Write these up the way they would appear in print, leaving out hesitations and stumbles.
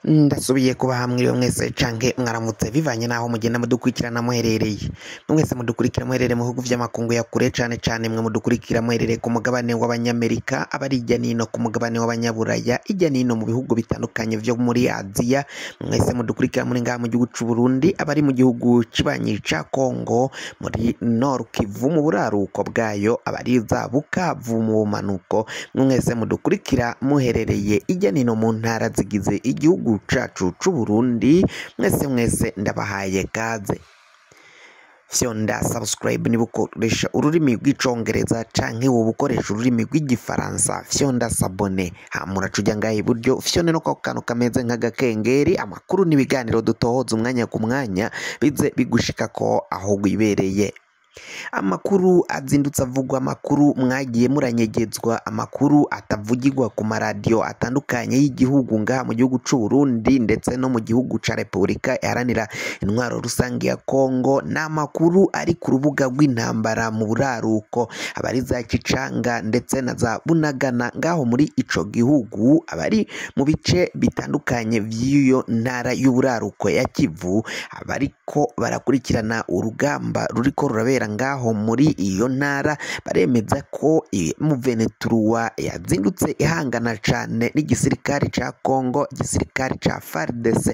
Ndasubiye kubaha mwiriwe mwese canke mwaramutse bivanye naho mugenda mudukurikirana muherereye. Mwese mudukurikira muherereye mu bihugu vy'amakungu ya kure, cane cane mwe mudukurikira muherereye ku mugabane w'abanyamerika, abari hirya nino ku mugabane w'abanyaburaya, hirya nino mu bihugu bitandukanye vyo muri Aziya. Mwese mudukurikira muri ngaha mu gihugu c'u Burundi, abari mu gihugu kibanyi ca Kongo, muri Nord Kivu mu buraruko bwayo, abari za Bukavu mu bumanuko, mwese mudukurikira muherereye hirya nino mu ntara zigize igihugu cacu c'u Burundi, mwese mwese ndabahaye kaze. Fyonda subscribe niba ukoresha ururimi rw'icongereza canke woba ukoresha ururimi rw'igifaransa, fyonda s'abonner, hama uraca uja ngaha iburyo fyonde no kwako kantu kameze nk'agakengeri, amakuru n'ibiganiro dutohoza umwanya ku mwanya bize bigushikako aho wibereye. Amakuru azindutse avugwa, amakuru mwagiye muranyegezwa, amakuru atavugirwa ku maradiyo atandukanye y'igihugu ngaha mu gihugu c'u Burundi ndetse no mu gihugu ca Repubulika Iharanira Intwaro Rusange ya Kongo, ni amakuru ari ku rubuga rw'intambara mu buraruko, abari za Kicanga ndetse na za Bunagana ngaho muri ico gihugu, abari mu bice bitandukanye vy'iyo ntara y'uburaruko ya Kivu, abariko barakurikirana urugamba ruriko rurabera ngaho muri iyo ntara, baremeza ko M23 yazindutse ihangana cane n'igisirikare ca Kongo, igisirikare ca FARDC.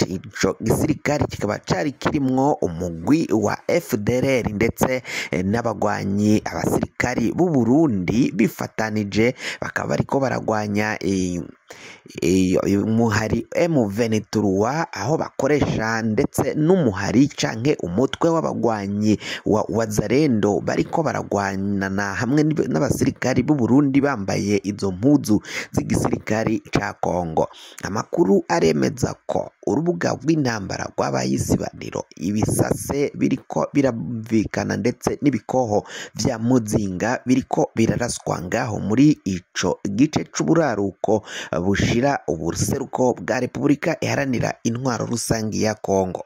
Ico gisirikare kikaba cari kirimwo umugwi wa FDLR ndetse n'abagwanyi abasirikari b'u Burundi bifatanije, bakaba bariko baragwanya umuhari M23, aho bakoresha ndetse n'umuhari canke umutwe w'abagwanyi wa Wazalendo, bariko baragwanana hamwe n'abasirikari b'u Burundi bambaye izo mpuzu z'igisirikari ca Kongo. Amakuru aremeza ko urubuga rw'intambara rwabaye isibaniro, ibisase biriko birumvikana ndetse n'ibikoho vya muzinga biriko biraraswa ngaho muri ico gice c'uburaruko bushira ubuseruko bwa Repubulika Iharanira Intwaro Rusangi ya Kongo.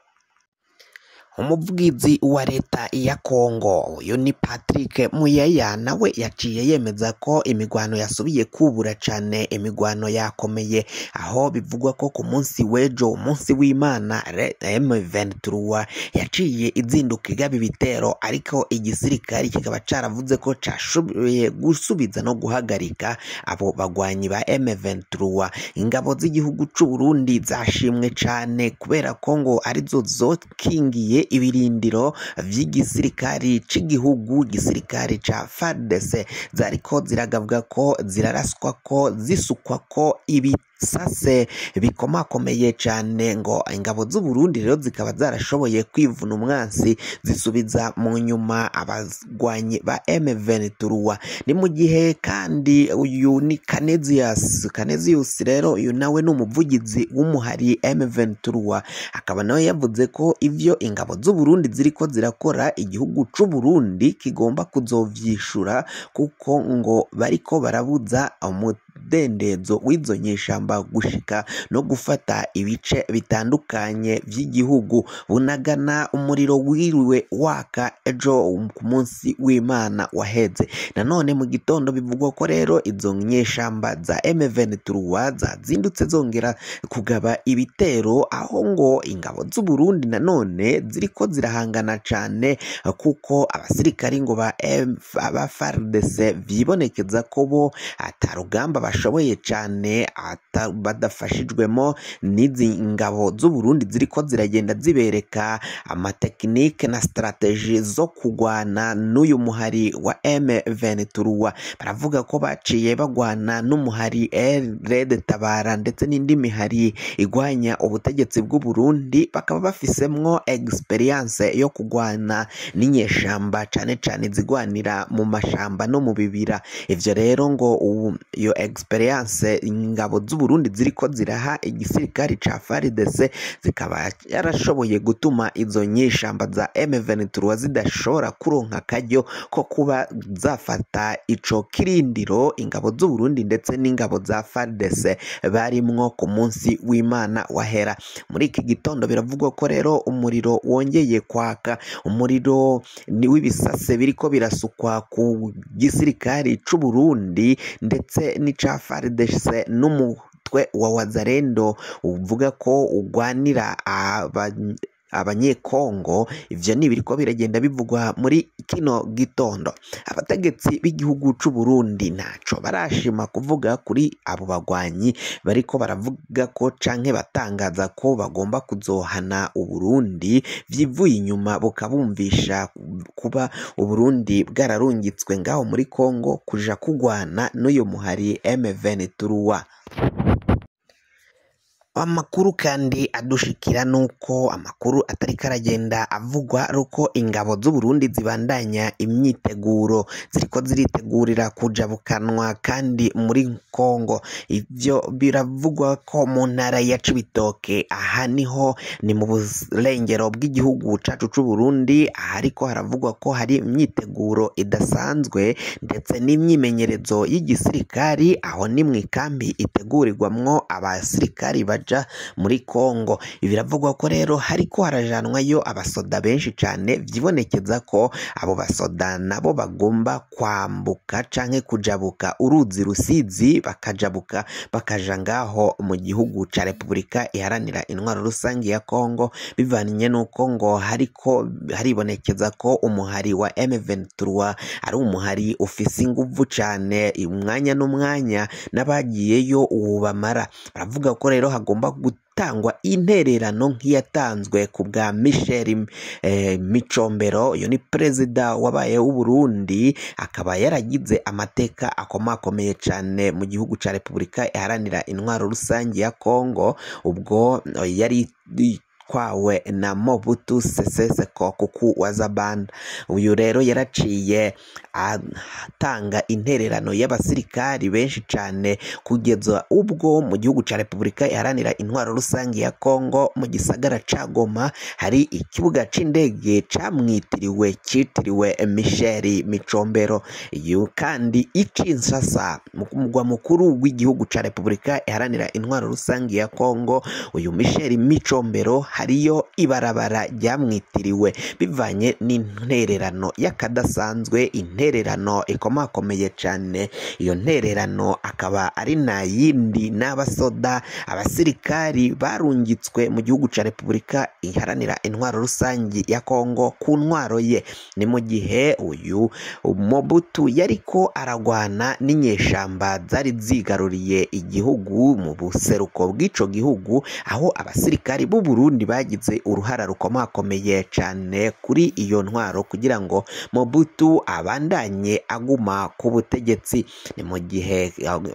Umuvugizi wa leta ya Kongo uyu ni Patrick Muyaya, nawe yaciye yemeza ko imigwano yasubiye kubura cane, imigwano yakomeye, aho bivugwa ko ku munsi w'ejo, umunsi w'Imana, M23 yaciye izinduka igaba ibitero, ariko igisirikari kikaba caravuze ko cashoboye gusubiza no guhagarika abo bagwanyi ba M23. Ingabo z'igihugu c'u Burundi zashimwe cane kubera ko ngo arizo zokingiye ibirindiro vy'igisirikari c'igihugu, gisirikari ca FARDC, zariko ziragabwa ko ziraraswa ko zisukwa ko ibisase bikomakomeye cane, ngo ingabo z'u Burundi rero zikaba zarashoboye kwivuna umwansi zisubiza mu nyuma abagwanyi ba M23. Ni mu gihe kandi uyu ni Canesius rero uyu nawe ni umuvugizi w'umuhari M23, akaba nawe yavuze ko ivyo ingabo z'u Burundi ziriko zirakora igihugu c'u Burundi kigomba kuzovyishura, kuko ngo bariko barabuza umudendezo w'izo nyeshamba gushika no gufata ibice bitandukanye vy'igihugu. Bunagana umuriro wiriwe waka ejo ku munsi w'Imana waheze. Nanone mu gitondo bivugwa ko rero izo nyeshamba za M23 zazindutse zongera kugaba ibitero, aho ngo ingabo z'u Burundi nanone ziriko zirahangana cane, kuko abasirikari ngo ba FARDC vyibonekeza ko bo atarugamba bashoboye cane badafashijwemo n'izi ngabo z'u Burundi ziriko ziragenda zibereka amatekinike na strategie zo kugwana n'uyu muhari wa M23. Baravuga ko baciye bagwana n'umuhari Red Tabara ndetse n'indi mihari igwanya ubutegetsi bw'u Burundi, bakaba bafisemwo experience yo kugwana n'inyeshamba cane cane zigwanira mu mashamba no mu bibira. Ivyo rero ngo iyo experience ingabo z'u Burundi ziriko ziraha igisirikari ca FARDC zikaba yarashoboye gutuma izo nyeshamba za M23 zidashobora kuronka akaryo ko kuba zafata ico kirindiro ingabo z'u Burundi ndetse n'ingabo za FARDC barimwo ku munsi w'Imana wahera. Muri iki gitondo biravugwa ko rero umuriro wongeye kwaka, umuriro ni w'ibisase biriko birasukwa ku gisirikari c'u Burundi ndetse n'ica FARDC n'umu mutwe wa Wazalendo uvuga ko ugwanira abanyekongo. Ivyo ni biriko biragenda bivugwa muri kino gitondo. Abategetsi b'igihugu c'u Burundi ntaco barashima kuvuga kuri abo bagwanyi bariko baravuga ko canke batangaza ko bagomba kuzohana Uburundi vyivuye inyuma, bukabumvisha kuba Uburundi bwararungitswe ngaho muri Kongo kuja kugwana n'uyu muhari M23. Amakuru kandi adushikira nuko amakuru atari karagenda avugwa ruko ingabo z'u Burundi zibandanya imyiteguro, ziriko ziritegurira kujabukanwa kandi muri Kongo. Ivyo biravugwa ko mu ntara ya Cibitoke, aha niho ni mu burengero bw'igihugu cacu c'u Burundi, ahariko haravugwa ko hari imyiteguro idasanzwe ndetse n'imyimenyerezo y'igisirikari. Aho ni mw'ikambi itegurirwamwo abasirikari baja muri Kongo. Biravugwa ko rero hariko harajanwayo abasoda benshi cane, vyibonekeza ko abo basoda nabo bagomba kwambuka canke kujabuka uruzi Rusizi, bakajabuka bakaja ngaho mu gihugu ca Repubulika Iharanira Intwaro Rusangi ya Kongo, bivanye nuko ngo hariko haribonekeza ko umuhari wa M23 ari umuhari ufise inguvu cane, umwanya n'umwanya n'abagiyeyo uwubamara. Baravuga ko rero hagomba gutangwa intererano nk'iyatanzwe ku bwa Michel Micombero. Uyu ni perezida wabaye w'Uburundi, akaba yaragize amateka akomakomeye cane mu gihugu ca Repubulika Iharanira Intwaro Rusangi ya Kongo, ubwo yari kwawe na Mobutu Sese Seko Kuku wa Zabanda. Uyu rero yaraciye atanga intererano y'abasirikari benshi cane kugeza ubwo mu gihugu ca Repubulika Iharanira Intwaro Rusangi ya Kongo mu gisagara ca Goma hari ikibuga c'indege camwitiriwe citiriwe Michel Micombero. Iyo kandi i Kinshasa, mu mugwa mukuru w'igihugu ca Repubulika Iharanira Intwaro Rusangi ya Kongo, uyu Michel Micombero hariyo ibarabara ryamwitiriwe bivanye n'intererano y'akadasanzwe, intererano ikomakomeye cane. Iyo ntererano akaba ari nayindi n'abasoda abasirikari barungitswe mu gihugu ca Repubulika Iharanira Intwaro Rusangi ya Kongo ku ntwaro ye. Ni mu gihe uyu Mobutu yariko aragwana n'inyeshamba zari zigaruriye igihugu mu buseruko bw'ico gihugu, aho abasirikari b'u Burundi bagize uruhara rukomakomeye cane kuri iyo ntwaro kugira ngo Mobutu abandanye aguma ku butegetsi. Ni mu gihe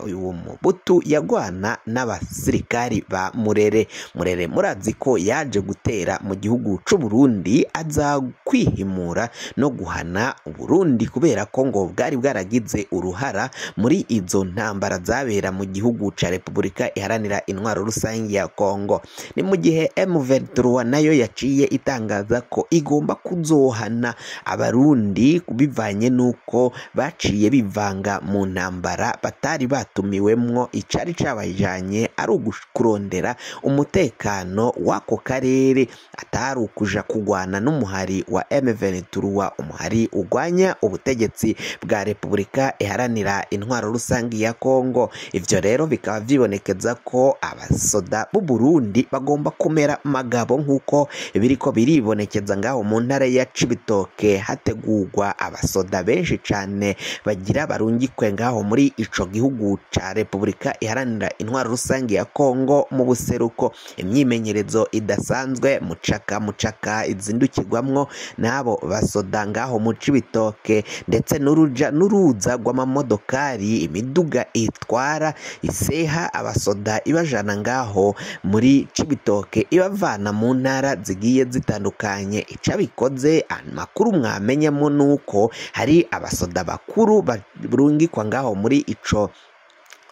uwo Mobutu yagwana n'abasirikari ba Murere. Murere murazi ko yaje gutera mu gihugu c'u Burundi aza kwihimura no guhana Uburundi kubera ko ngo bwari bwaragize uruhara muri izo ntambara zabera mu gihugu ca Repubulika Iharanira Intwaro Rusangi ya Kongo. Ni mu gihe M23 nayo yaciye itangaza ko igomba kuzohana Abarundi bivanye nuko baciye bivanga mu ntambara batari batumiwemwo, icari cabajanye ari ukurondera umutekano w'ako karere, atari ukuja kugwana n'umuhari wa M23, umuhari ugwanya ubutegetsi bwa Repubulika Iharanira Intwaro Rusangi ya Kongo. Ivyo rero bikaba vyibonekeza ko abasoda b'u Burundi bagomba kumera magabo nk'uko biriko biribonekeza ngaho mu ntara ya Cibitoke hategurwa abasoda benshi cane bagira barungikwe ngaho muri ico gihugu ca Repubulika Iharanira Intwaro Rusangi ya Kongo mu buseruko. Imyimenyerezo idasanzwe mucaka mucaka izindukirwamwo n'abo basoda ngaho mu Cibitoke, ndetse n'uruja n'uruza rw'amamodokari, imiduga itwara iseha abasoda ibajana ngaho muri Cibitoke ibavana mu ntara zigiye zitandukanye. Icabikoze amakuru mwamenyamo nuko hari abasoda bakuru barungikwa ngaho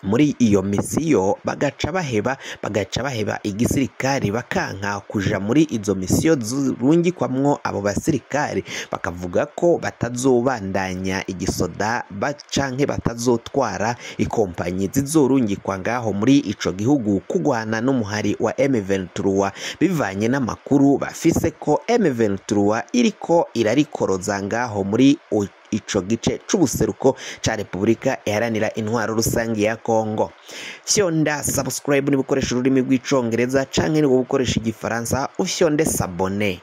muri iyo misiyo bagaca baheba igisirikari, bakanka kuja muri izo misiyo zirungikwamwo abo basirikari, bakavuga ko batazobandanya igisoda canke batazotwara ikompanyi zizorungikwa ngaho muri ico gihugu kugwana n'umuhari wa M23, bivanye n'amakuru bafise ko M23 iriko irarikoroza ngaho muri ico gice c'ubuseruko ca Repubulika Iharanira Intwaro Rusangi ya Kongo. Fyonda subscribe niba ukoresha ururimi rw'icongereza canke niba ukoresha igifaransa ufyonde s'abonner.